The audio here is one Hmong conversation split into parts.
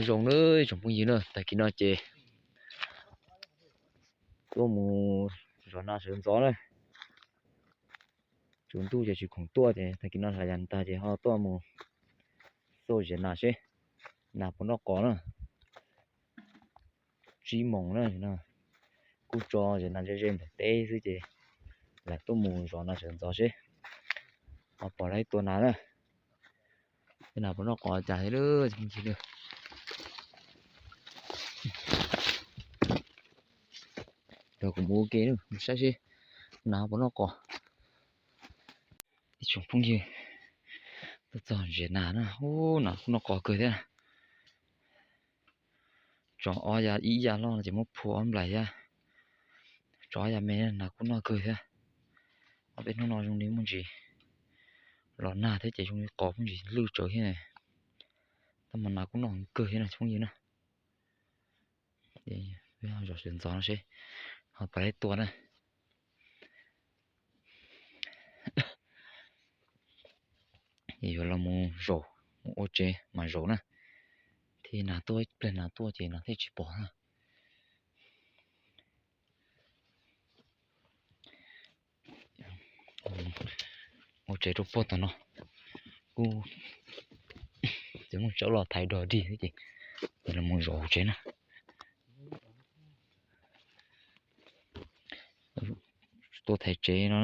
Zoo nawb tsoom phooj ywg na, tag kis no ces tuaj mus zov nas sawv ntxov na. Tsaus ntuj ces tsis khoom tuaj ces tag kis no hlais yas tag ces ho tuaj mus xauj ziav nas seb nas puas noj qos na. Tsib moos na, kuj tso ziav nas ze ze ntawm teb xwb ces lam tuaj mus zov nas sawv ntxov seb ho pom laib tua nas na. Tej nas puas noj qos cas thiab lawm. Rau kuv mus ua ke mus saib seb nas puas noj qos. Ib tsoom phooj ywg, tuaj txog ziav nas na, ub, nas kuj noj qos kawg thiab. Tsov ob ya ib ya loj no ces muab phua ob nplais thiab. Tsov ob ya me nas kuj noj kawg thiab. Ob peb hnub no zoo li muaj ntsis los nag thiab ces zoo li qos muaj ntsis lwj tsawv thiab. Tab mas nas kuj noj kawg thiab no phooj ywg na. Peb zov sawv ntxov no seb ho pom laib tua na. Ces yuav los mus zaum, mus ua tsev mas zaum na. Thiaj nas tuaj, ib pliag nas tuaj ces nas thiaj tsis pom na. Ua tsev rau puag tom no, kuj txawm muaj tsawb los thaiv dog dig xwb ces los mus zaum tsev na. Tuaj thaiv tsev no,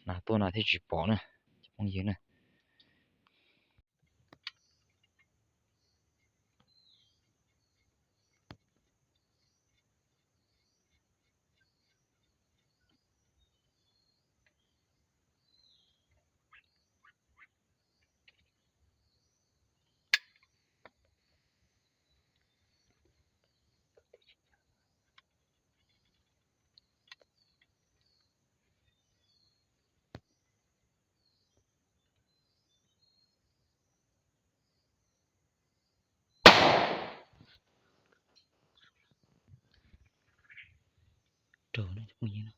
nas tuaj nas thiaj tsis pom na, cov phooj ywg na. Raug na cov phooj ywg na.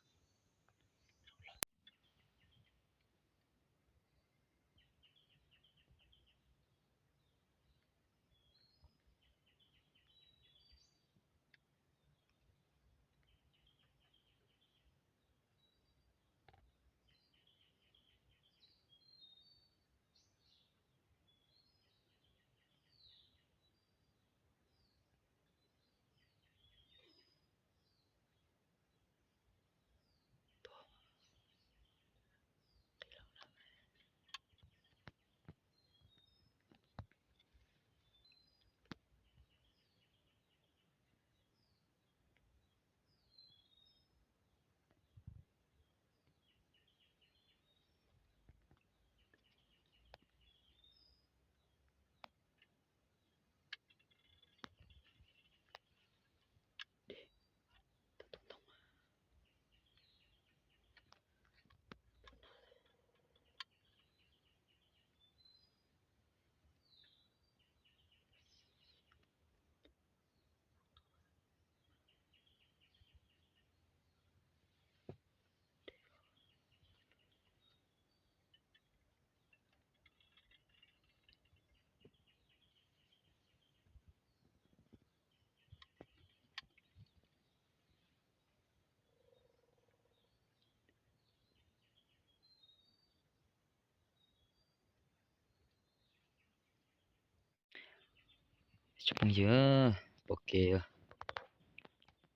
Cov phooj ywg, pom kev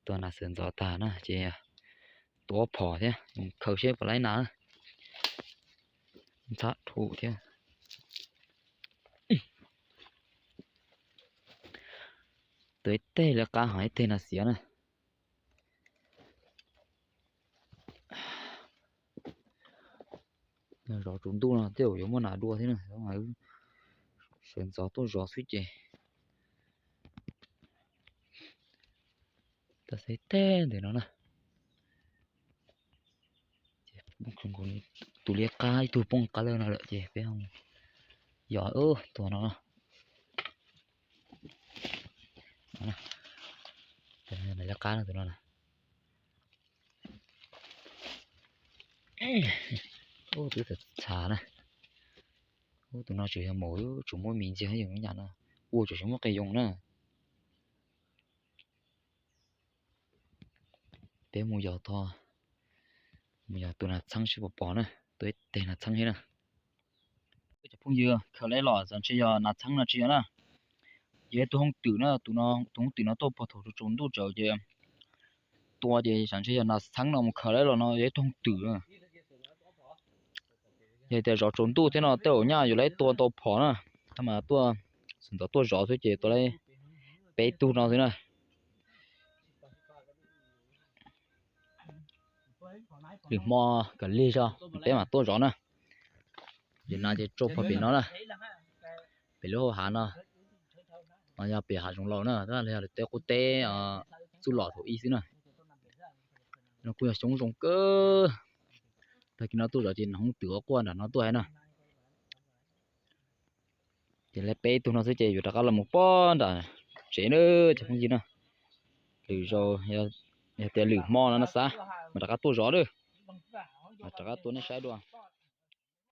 tua nas sawv ntxov tag na ces tua phom thiab, khaws seb puas laib nas. Ntxhab dhum thiab. Tua ib teg liab qab ho ib teg nas xiav na. Zov tsaus ntuj no tej zaum yuav muaj nas dua thiab na, sawv ntxov tuaj zov xwb ces. Tau xav teg ntawm no na. Tus liab qab ib tug poob qab lawm no lawm ces peb yog tua no no. Liab qab no tus no na. Ub, twb txhav na. Ub, tus no tseem yog maum, tseem muab mis ntxiag yoos nyam no. Ua tseem muab qe yoos na. Peb mus yos, mus yos tus nas txheeb seb puas pom na, tua ib teg nas txheeb thiab na. Cov phooj ywg, khaws lawm los, txawm ntshe yog nas txheeb no tsis yog na. Yog ib tug hoob twm na, tus hoob twm no tuaj pog thaum tsaus ntuj tsaus ces tua ces txawm ntshe yog nas txheeb no mus khaws lawm los no yog ib tug hoob twm. Yog tias zov tsaus ntuj thiab no tej zaum nyaj yuav lawv tua tau phom na, tab mas tuaj, xeem ntxov tuaj zov xwb ces tua lawm peb tug no xwb na. Lwm hmo kawg lig zog peb mam tuaj zov na. Ces nas ces tso pog pem no na, pem lub hauv hav no. No yog pem hav zoov laus na, tab sis yog lawv tej qub teb txuj lom thaum ub xwb na. No kuj yog xyoob zoo kawg. Tag kis no tuaj zov ces nas hoob twm ua quaj nram no tuaj thiab na. Ces lawv peb tug no xwb ces yuav rov qab los mus pog nram tsev na cov phooj ywg na. Lwm zaus, yog tias lwm hmo no no xav mas rov qab tuaj zov na, mas rov qab tua nej saib dua.